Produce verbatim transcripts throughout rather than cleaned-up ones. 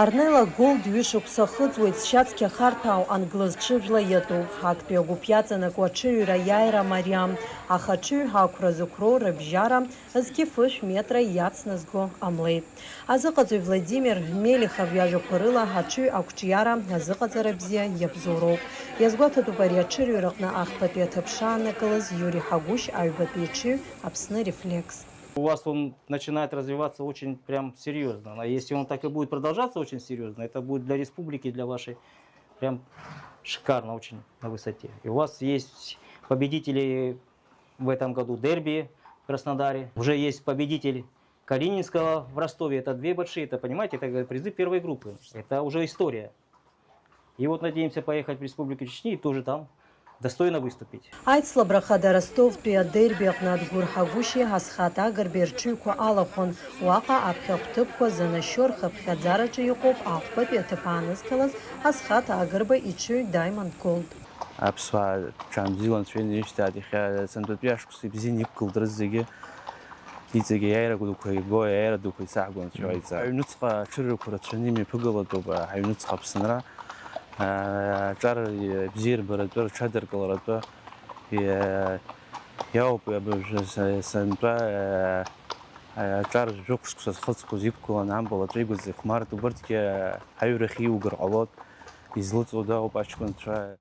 Арнела Голд ҩышықәса ахыҵуеит, зшьацқьа харҭәаау англыз ҽыжәла иатәуп. Актәи агәыԥ иаҵанакуа аҽырҩра иааира мариам, аха аҽыҩ ақәра зықәроу рыбжьара зқьы фышә метра иацназго ҟамлеит. Азыҟаҵаҩ Владимир Мелихов иажәақәа рыла, аҽыҩ ақәҿиара азыҟаҵара бзиа иабзоуроуп. Иазгәаҭатәуп ари аҽырҩраҟны ахԥатәи аҭыԥ шааннакылаз Иури Ҳагәышь аҩбатәи аҽыҩ Аԥсны Рефлекс. У вас он начинает развиваться очень прям серьёзно. А если он так и будет продолжаться очень серьёзно, это будет для республики, для вашей прям шикарно, очень на высоте. И у вас есть победители в этом году дерби в Краснодаре. Уже есть победитель Калининского в Ростове. Это две большие, это, понимаете, это призы первой группы. Это уже история. И вот надеемся поехать в Республику Чечни и тоже там достойно выступить. Аицлабра хада Ростовтәи адерби аҟны Адгәыр Ҳагәышьи Асхаҭ Агрбеи рҽыҩқәа алахәын. Уаҟа аԥхьахә ҭыԥқәа занашьо рхыԥхьаӡараҿы иҟоуп ахәбатәи аҭыԥ аанызкылаз Асхаҭ Агрба иҽыҩ Diamond Gold. Аԥсуаа ҽаанбзиала анцәа инаишьҭааит, иахьа сынтәатәи ашықәс ибзианы иқәгылт рызегьы, иҵегьы аиааира дуқәа иго, аиааира дуқәа ицаҳго анцәа иҵааит. Аҩныҵҟа аҽырҩрақәа рацәаны имҩаԥыгалатәуп ҳаҩныҵҟа Аԥсынра. Аҿар бзиарбаратәы, рҽадыркыларатәы иа-, иауп абыржәы са-, сынтәа, аҿар жәохә шықәса зхыҵқәаз иқәгыланы ампыл аҵәа игәаӡа ихәмарт, убырҭгьы аҩрахь иугар ҟалоит, излыҵуа дауп аҷкәынцәа.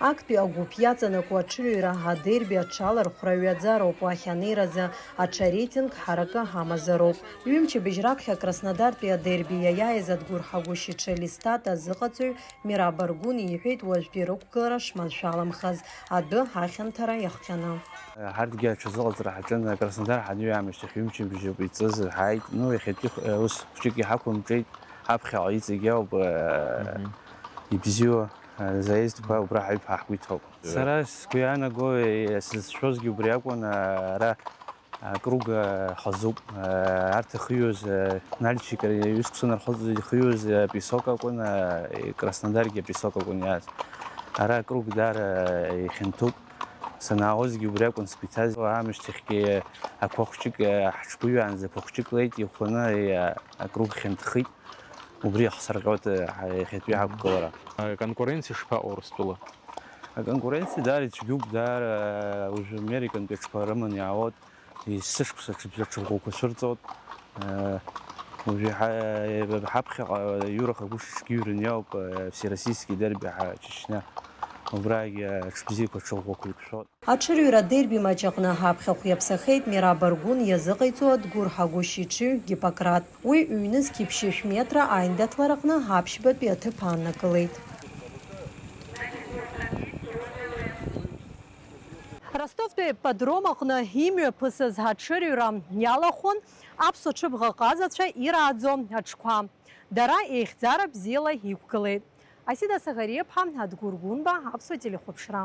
Актәи агәыԥ иаҵанакуа аҽырҩра адерби аҽалархәра ҩаӡароуп, уахь анеиразы аҽа реитинг ҳаракы амазароуп. Ҩымчыбжь раԥхьа Краснодартәи адерби иаиааиз Адгәыр Ҳагәышьи Ҽелистат азыҟаҵаҩ Мираб Аргәын иҳәеит, уажәтәи рықәгылара шманшәаламхаз, адәы ахьанҭара иахҟьаны. Ҳарҭгьы аҽазыҟаҵара ҳаҿын, Краснодар ҳаныҩ аамышьҭахь ҩымчыбжьоуп иҵыз, ҳааит, ну, иахьатәи х-, ус хәҷык иҳақәымҿеит, ҳаԥхьаҟа иҵегь ауп, э, Мгм. ибзиоу, э, заездқәа убра ҳаҩԥаа ҳгәы иҭоуп. Сара сгәы иаанаго, э, сызшәозгьы убри акәын, э, ара акруг, э, хазуп. Э, арҭ ихиҩоз, э, Нальчик, э, ҩышықәса нархоз ихиҩоз, э, песок акәын, э, Краснодаргьы апесок акәын иааз. Ара акруг даара, э, ихьанҭоуп. Санаауазгьы убри акәын сгәы иҭаз. Аамышьҭахьгьы ақәа хәҷык, э, ҳаҽгәыҩаанӡа ақәа хәҷык леит, ихәаны, э, акруг хьанҭхит. Убри иаҳсырҟьоит, э, ҳа-, иахьатәи ҳақәгылара. Аконкуренциа шԥаҟоу Урыстәыла? Аконкуренциа даара ицәгьоуп, даара, э, уажәы Американтәи аҽқәа рыманы иаауеит. Есышықәса ҽыбжьа ҽырӷәӷәақәа цәырҵоит. Э, уажәы ҳа-, ҳаԥхьаҟа Иура Хагәышь иҽгьы иҩрын иоуп, э, всероссийский дерби ҳа Чечня. Убрагьы, э, ҽыбзиақәа ҽырӷәӷәақәа иқәшәоит. Аҽырҩра адерби маҷ аҟны аԥхьахә иаԥсахеит Мираб Аргәын иазыҟаиҵо Адгәыр Ҳагәышьи иҽыҩ Гиппократ. Уи ҩнызқь ԥшьышә метра аиндаҭлараҟны аԥшьбатәи аҭыԥ ааннакылеит. Ростовтәи аипподром аҟны имҩаԥысыз аҽырҩра иалахәын аԥсуа ҽыбӷаҟазацәа ирааӡо аҽқәа. Дара еихьӡара бзиала иқәгылеит. Асида Саӷариаԥҳа, Адгәыр Гәынба, Аԥсуа телехәаԥшра.